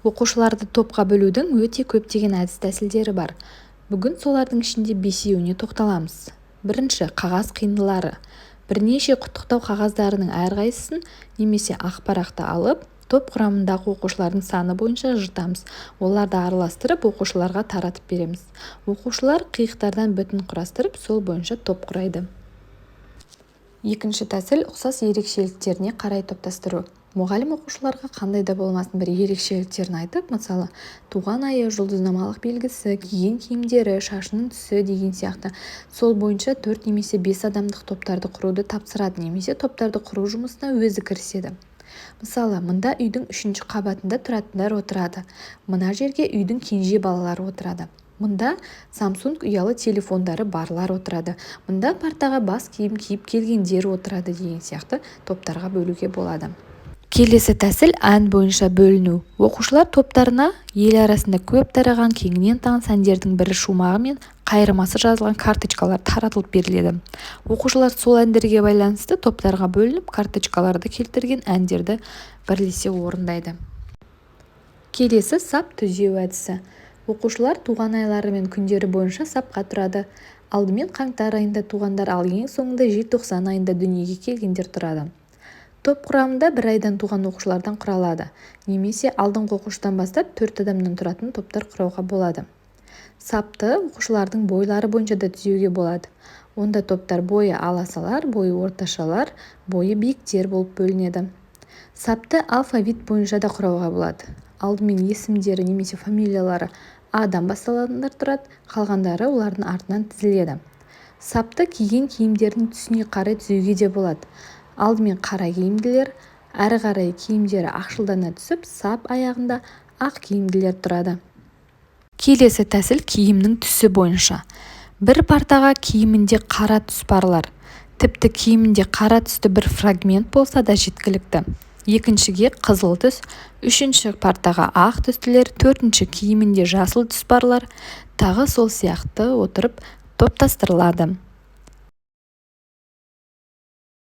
Оқушыларды топқа бөлудің өте көптеген әдіс-тәсілдері бар. Бүгін солардың ішінде бесеуіне тоқталамыз. Бірінші, қағаз қиындылары. Бірнеше құттықтау қағаздарының әрқайсысын немесе ақ парақты алып, топ құрамындағы оқушылардың саны бойынша жыртамыз. Оларды араластырып, оқушыларға таратып береміз. Оқушылар қиықтардан бүтін құрастырып, сол бойынша топ құрайды. Екінші тәсіл – ұқсас ерекшеліктеріне қарай топтастыру. Мұғалім оқушыларға қандай да болмасын бір ерекшеліктерін айтып, мысалы, туған айы, жұлдызнамалық белгісі, киген киімдері, шашының түсі деген сияқты, сол бойынша төрт немесе бес адамдық топтарды құруды тапсырады немесе топтарды құру жұмысына өзі кіріседі. Мысалы, мында үйдің үшінші қабатында тұратындар отырады, мына жерге үйдің кенже балалары отырады, мында Самсунг ұялы телефондары барлар отырады, мында партаға бас киім киіп келгендер отырады деген сияқты топтарға бөлуге болады. Келесі тәсіл – ән бойынша бөліну. Оқушылар топтарына ел арасында көп тараған, кеңінен таныс әндердің бірі шумағы мен қайырмасы жазылған карточкалар таратылып беріледі. Оқушылар сол әндерге байланысты топтарға бөлініп, карточкаларда келтірген әндерді бірлесе орындайды. Келесі – сап түзеу әдісі. Оқушылар туған айлары мен күндері бойынша сапқа тұрады. Алдымен қаңтар айында туғандар, ал ең соңында желтоқсан айында дүниеге келгендер тұрады. Топ құрамында бір айдан туған оқушылардан құралады немесе алдыңғы оқушыдан бастап төрт адамнан тұратын топтар құрауға болады. Сапты оқушылардың бойлары бойынша да түзеуге болады. Онда топтар бойы аласалар, бойы орташалар, бойы биіктер болып бөлінеді. Сапты алфавит бойынша да құрауға болады. Алдымен есімдері немесе фамилиялары А-дан басталатындар тұрады, қалғандары олардың артынан тізіледі. Сапты киген киімдерінің түсіне қарай түзеуге де болады. Алдымен қара киімділер, әрі қарай киімдері ақшылдана түсіп, сап аяғында ақ киімділер тұрады. Келесі тәсіл – киімнің түсі бойынша. Бір партаға киімінде қара түс барлар, тіпті киімінде қара түсті бір фрагмент болса да жеткілікті, екіншіге қызыл түс, үшінші партаға ақ түстілер, төртінші киімінде жасыл түс барлар, тағы сол сияқты отырып топтастырылады.